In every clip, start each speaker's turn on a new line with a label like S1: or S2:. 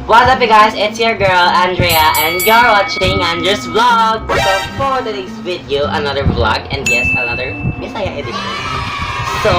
S1: What's up, you guys? It's your girl Andrea and you're watching Andrea's Vlog. So for today's video, another vlog and yes, another Bisaya edition. So,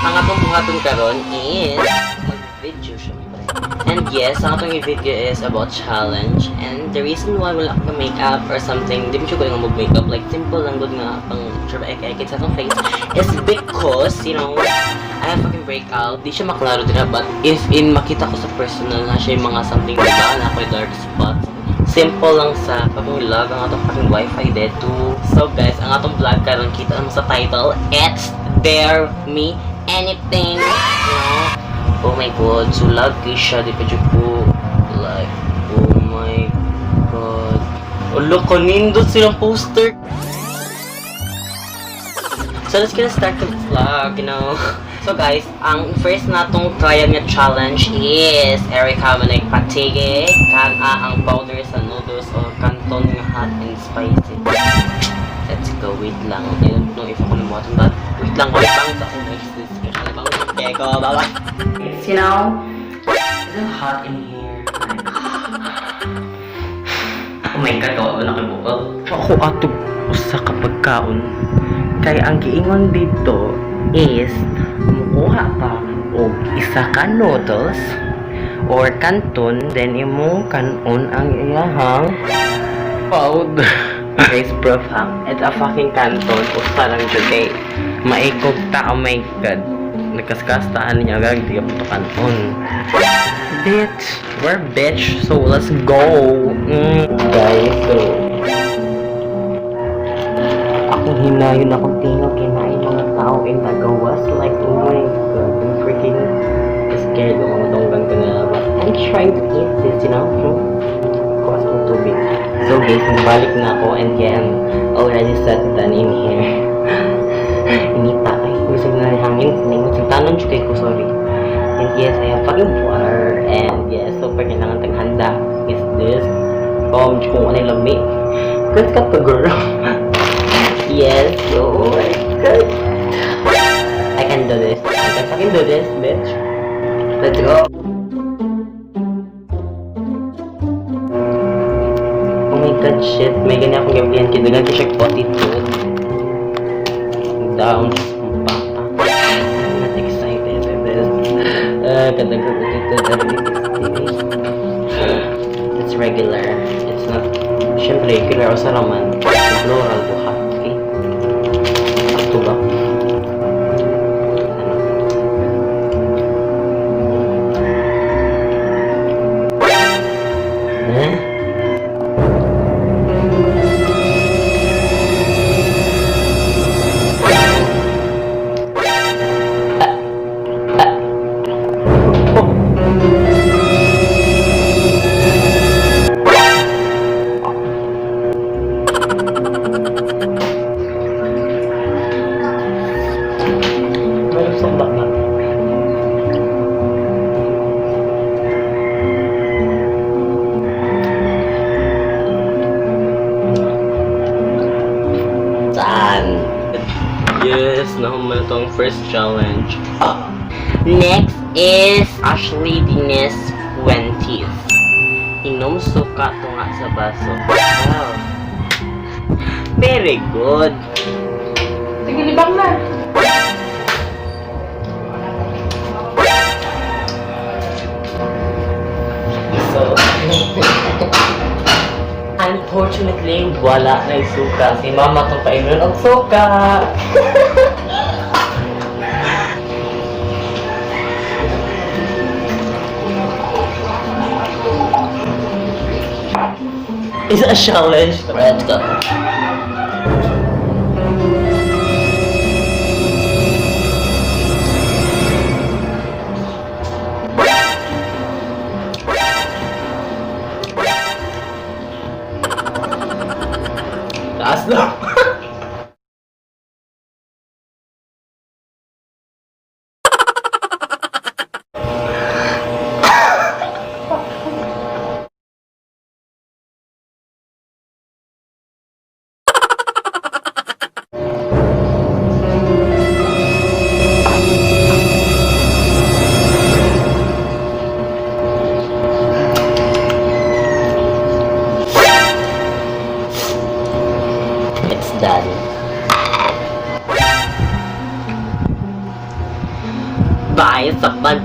S1: ang atong buhaton karon is mag-video syempre. And yes, ang atong video is about challenge, and the reason why wala ko makeup or something, di mo siya ko nga mag-makeup, like simple lang gud nga pang ekit sa atong face is because, I have fucking breakout. Di siya maklaro dira, but if in makita ko sa personal na siya yung mga something, diba, na ako'y dark spots. Simple lang sa fucking lag ang atong fucking wifi dito. So guys, ang atong vlog karon, kita mo sa title, it's Dare Me Anything. Oh my God, so lag kay siya, di pa jud ko like, oh my God. Oh look, kanindot silang poster. So let's get start the vlog. So guys, ang first natong try nga challenge is Erica Manek Patige kan ang powder sa noodles or canton nga hot and spicy. Let's go, wait lang. I don't know if ako nabuhaton but wait lang, wait lang sa akong next discussion. Bang okay ko, bye-bye. It's so hot in here. Oh my God, kawawa na kay bukal. Ako ato usa ka pagkaon. Kay ang giingon dito is mukuha ka og isa ka noodles or canton, then imong kanon ang iyahang powder. Guys, bro, ha? It's a fucking canton. Usa lang jud kay maikog ta. Oh my God. Nagkaskastaan niya agad. Di ka to kanon. Bitch. We're bitch. So, let's go. Guys, so akong hinayon akong tingog kinain mga tao in the gawas. Like, oh my God, I'm freaking scared ng mga donggan ko na, but I'm trying to eat this. Kuha sa akong tubig. So guys, nagbalik na ako and yeah, I'm already set done in here. Inita ay gusto na ni hangin, ningot sa tanon jud ko, sorry. And yes, I have fucking water and yes, super kailangan taghanda is this kung ano yung lami. Good ka to, girl. Yes, oh my God. I can do this. I can fucking do this, bitch. Let's go. Oh my God, shit. May ganyan akong gabihan. Kidugan ko siya attitude. Down. Pa. I'm not excited with this. Kadagang attitude. It's regular. It's not, syempre, regular o sa raman. Plural duha. Okay? Sakto ba? Ano? Eh? Ah. Ah. Oh. May sukda na. Saan? Yes, nahuman itong first challenge. Ah. Next is Ashley Dines Fuentes. Inom suka tunga sa baso. Wow. Very good.
S2: Sige, libang na.
S1: So, unfortunately, wala na yung suka. Si mama itong painon og suka. It's a challenge. Let's go. Taas na.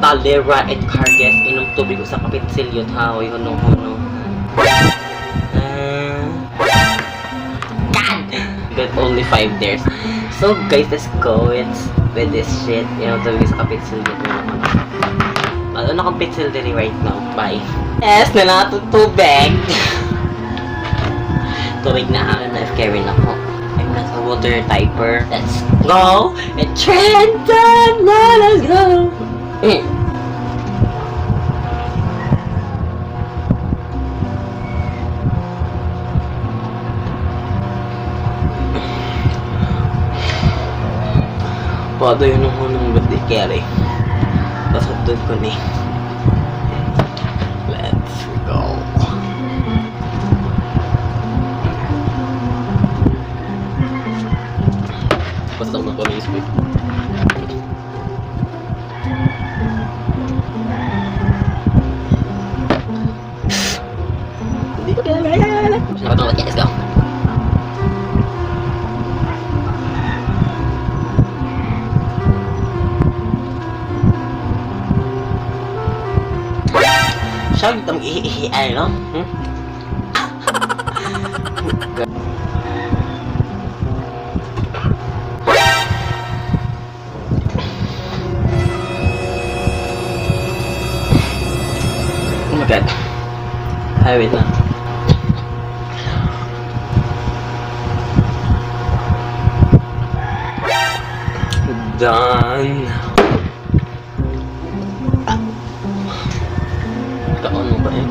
S1: Escalera and Carges, inom tubig sa kapitsilyo ha, oy hunong-hunong. Ah. God! Got only 5 days. So guys, let's go with this shit. Inom tubig sa kapitsilyo. Hunong-hunong. Ano na akong pitsil diri right now. Bye. Yes, nalato tubig. Tubig na ang life carry na ko. I'm not a water typer. Let's go! And trend time! Let's go! Wado yun ang hunong birthday carry. Pasok ko ni. Let's go. Basta ako nagpa-miss. Hindi ko kailangan. Let's go. Siya itong ihihian, no? Hmm? Oh my God. Ay, wait lang. Done. Kaon mo ba eh?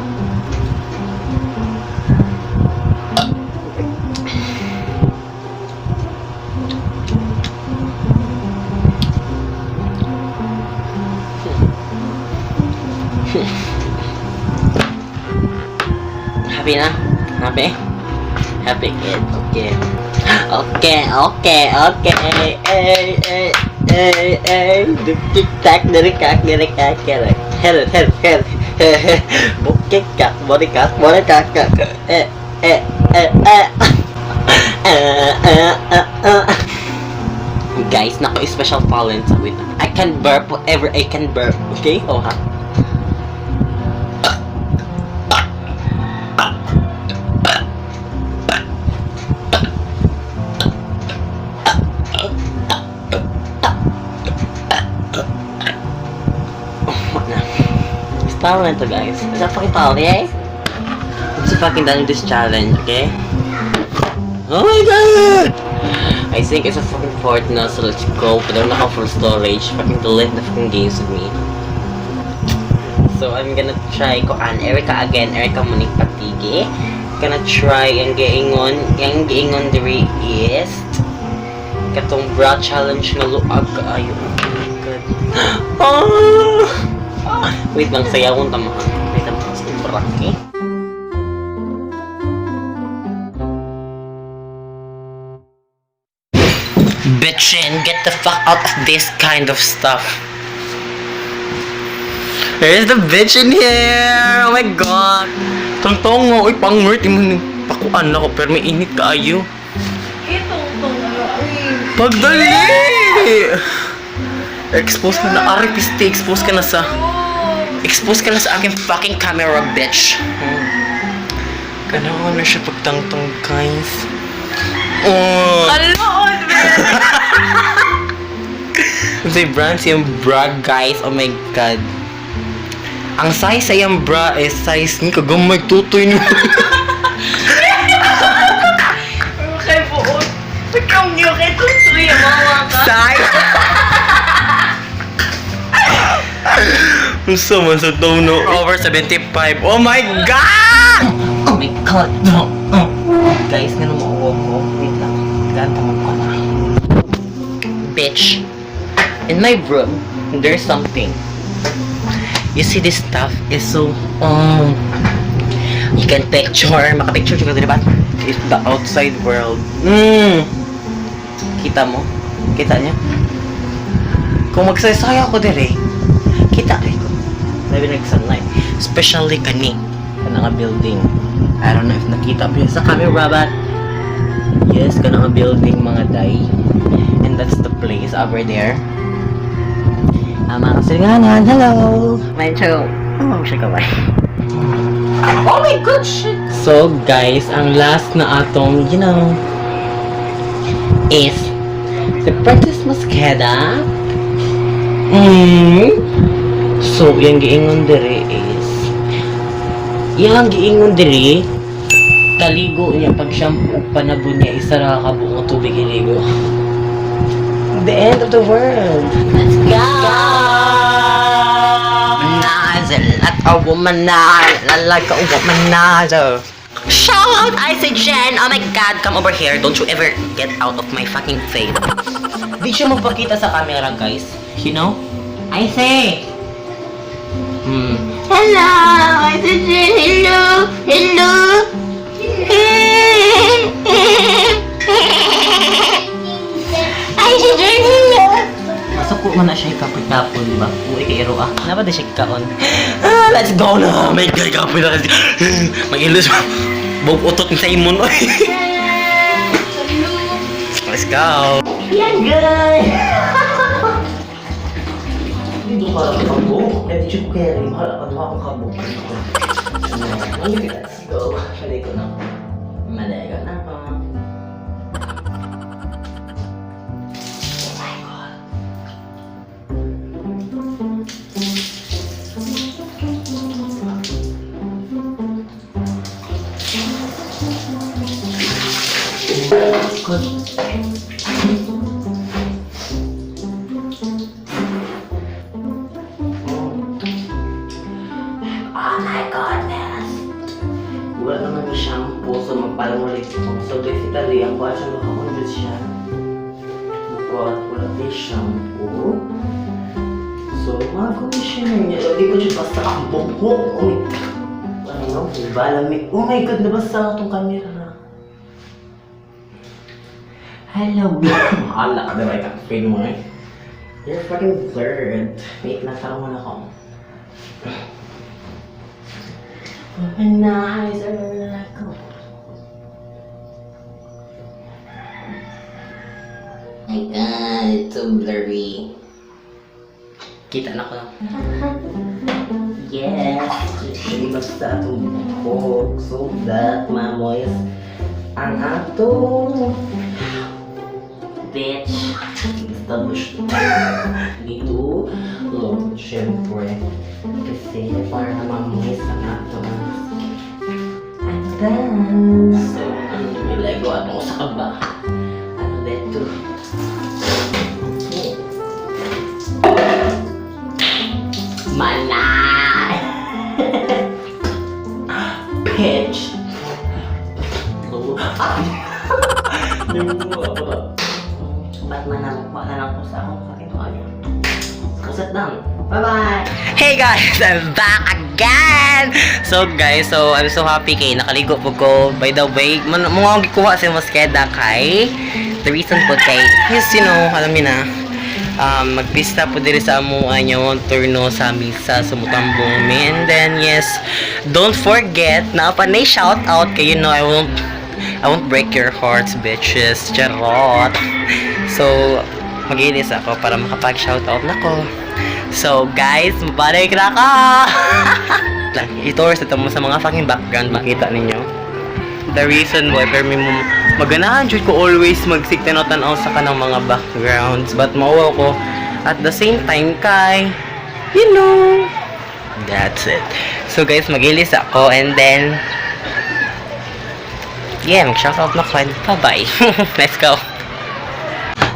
S1: Happy na? Happy? Happy kid. Okay. Okay. Hey, hey, hey, hey. Duk tak, dari kak, dari kak, dari. Hel, hel, hel. Bukik kak, body kak, body kak, kak. Eh, eh, eh, eh. Eh, eh, eh, eh. Guys, nako special talent sa wait. I can burp whatever I can burp. Okay? Oh ha. Oh, na. It's talent to, guys. It's a fucking talent, eh? It's a fucking done with this challenge, okay? Oh my God! I think it's a fucking fort now, so let's go. But I'm not full storage. Fucking delete the fucking games with me. So I'm gonna try koan Erica again, Erica Monique Patigi. Gonna try ang giingon diri is katong bra challenge nga luag kaayo. Oh my God. Ah! Wait lang, sayawon tamahan. Wait lang, sa bra, okay? Bitchin, get the fuck out of this kind of stuff. There's the bitch in here! Oh my God! Tungtong, uy, pangwert, imo ni pakuan ako, pero may init kaayo.
S2: Itong tong uy.
S1: Pagdali! Expose ka na, ari, piste, expose ka na sa... Expose ka na sa aking fucking camera, bitch. Kailangan na siya pagtangtong, guys. Oh!
S2: Alood, man!
S1: Say brand siyang bra, guys. Oh my God. Ang size sa iyang bra is size ni kagamay tutoy no.
S2: Kay buot. Ikaw niyo kay tutoy, mawa ka.
S1: Size. Unsa man sa tono? Over 75. Oh my God! Oh my God. No. Oh. Guys, nga mo ko. Wait lang. Ganta mo ko na. Bitch. In my room, there's something. You see, this stuff is so you can picture, makapicture ka, diba? It's the outside world. Kita mo? Kita niya? Kung magsaysaya ako dire, kita kay ko. Labi nag-sunlight. Especially kani, kana nga building. I don't know if nakita mo yun sa camera, but yes, kana nga building, mga day. And that's the place over there. Ang mga kasilinganan, hello! Medyo, oh, siya kamay. Oh my God, shit! So, guys, ang last na atong, is the Princess Mosqueda. So, yung giingon diri is, yung giingon diri, kaligo niya pag shampoo ug panabon niya, isa ra ka buong tubig iligo. The end of the world. Let's go! Womanizer, like a womanizer, like a womanizer. Shout out, Isa Jen! Oh my God, come over here. Don't you ever get out of my fucking face. Di siya magpakita sa camera, guys. You know? I say. Hello, Isa Jen. Hello. Hello. Isa Jen, hello. Masuko man na siya kapoy-kapoy ba? Uy, kay Ero ah. Napa di siya kaon? Ah, let's go na! May God, kapoy na kasi. Mag-ilus. Bug utot ni Simon. Oy. Let's go! Yan, guys! Dito ka lang kabuk. Medyo ko kaya rin. Mahal ka akong kabuk. Let's go. Maligo na ako. Maligo na ako. Oh my God. Good. Oh my goodness! Wala naman yung shampoo, so magpalmulit ko. So basically, ang kuha siya, makakonfuse siya. But wala din shampoo. So, mga conditioner niya. So, di ko siya basta ang buhok. Oh my. Ano, diba? Lamig. Oh my God, nabasa na itong camera. Hello. Hala ka na ba ikaw mo eh? You're fucking blurred. Wait lang, parang muna ako. Womanizer like a. My God, it's so blurry. Kita na ko lang. Yes! Basta atong buhok so that mamoist ang atong bitch. Establish dito. Look, syempre. Kasi para mamoist ang atong skin. And then, so, ano, nilego ako sa kaba. Ano dito? Oh. Malay! Bitch! Oh. Ah! Ba't man nakuha na lang ko sa akong fucking audio? Go sit down. Bye-bye! Hey guys! I'm back again! So guys, so I'm so happy kay nakaligo po ko. By the way, man, mga gikuha si Mosqueda kay the reason po kay is, alam niyo na, magpista po diri sa amo niya turno sa misa sa Mutambong mi. And then yes, don't forget na pa shout out kay I won't break your hearts, bitches. Charot. So maginis ako para makapag shout out na ko. So guys, mabalik na ka. Lang ito sa mo sa mga fucking background, makita ninyo the reason why, pero may mo maganahan jud ko always magsigtanaw-tanaw sa kanang mga backgrounds, but mauwaw ko at the same time kay that's it. So guys, magilis ako and then yeah, mag shoutout na ko and bye bye. Let's go.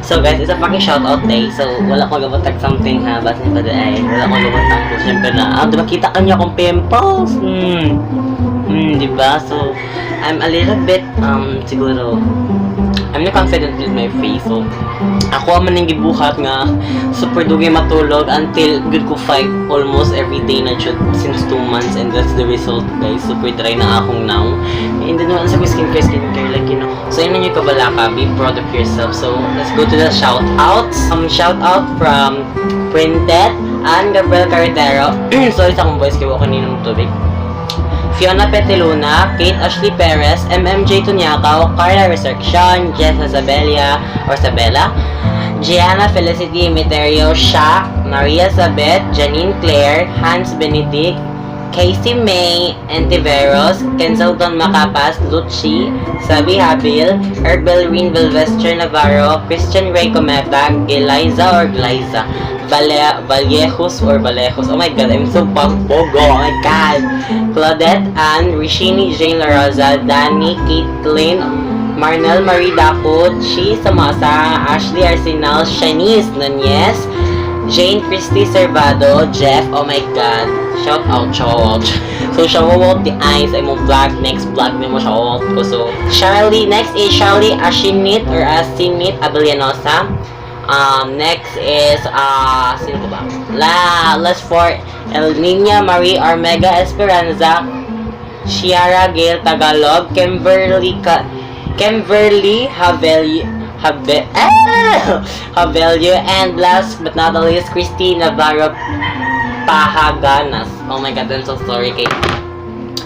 S1: So guys, it's a fucking shoutout day. So wala ko gabutag something ha, basta pa ay wala ko gabutag ko syempre na. Ah, di ba kita kanyo akong pimples? Di ba? So I'm a little bit siguro I'm not confident with my face. So ako man ang gibuhat nga super dugay matulog until good ko 5 almost every day na jud since 2 months, and that's the result, guys. Super dry na akong now. And then wala sa ko skincare like. So yun na yung kabalaka, be proud of yourself. So let's go to the shout outs. Shout out from Printed and Gabriel Carretero. Sorry sa akong voice kay wa ko ninom tubig. Fiona Peteluna, Kate Ashley Perez, MMJ Tunyakaw, Carla Resurrection, Jess Isabella or Sabella, Gianna Felicity Miterio, Shaq, Maria Sabet, Janine Claire, Hans Benedict, Casey May Antiveros, Kenzelton Macapas, Lucci, Sabi Habil, Herbel Rin Belvestre Navarro, Christian Ray Cometa, Geliza or Glyza, Vallejos or Vallejos. Oh my God, I'm so pangpogo. Oh my God. Claudette Ann, Rishini Jane Larosa, Danny, Caitlin, Marnel Marie Dakot, Chi Samasa, Ashley Arsenal, Shanice Nunez, Jane Christie Servado, Jeff, oh my God, shout out, shout out. So, shout out the eyes, ay mo vlog, next vlog nimo shout out ko. So, Charlie, next is Charlie Ashinit or Asinit Abellanosa. Next is, sino ko ba? Last for El Nina Marie Armega Esperanza, Chiara Gale Tagalog, Kimberly Havel Habe ah! Havelio, and last but not the least, Christine Navarro Pahaganas. Oh my God, I'm so sorry kay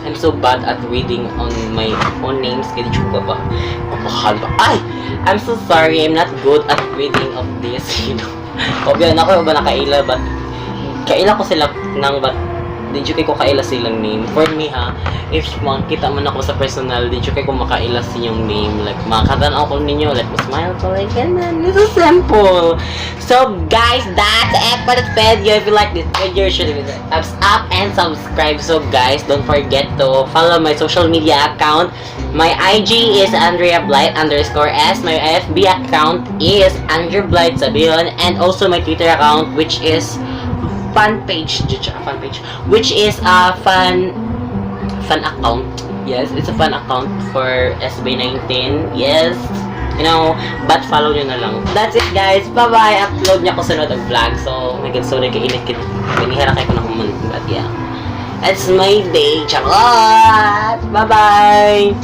S1: I'm so bad at reading on my own names. Kaya di ko ba? Kapahal ba? Ay! I'm so sorry. I'm not good at reading of this. Obvious na ako ba nakaila, but kaila ko sila nang but di jud kay ko kaila silang name. For me ha, if makita man ako sa personal, di jud kay ko makaila sa inyong name. Like, makatan ako ninyo, like, smile ko, like, ganun. It's so simple. So, guys, that's it for this video. If you like this video, you should give it a thumbs up and subscribe. So, guys, don't forget to follow my social media account. My IG is Andrea Blight_S. My FB account is Andrea Blight Sabion. And also my Twitter account, which is fan page, fan page, which is a fan account. Yes, it's a fan account for SB19. Yes. But follow nyo na lang. That's it, guys. Bye-bye. Upload niya ko sunod ang vlog. So, oh my God, sorry kay init. Binihira kayo ko na kuman. But yeah. It's my day. Charot! Bye-bye!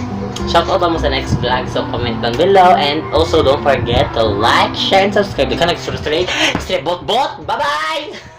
S1: Shout out mo sa next vlog. So, comment down below. And also, don't forget to like, share, and subscribe. Di ka nag-subscribe. Bot bot! Bye-bye!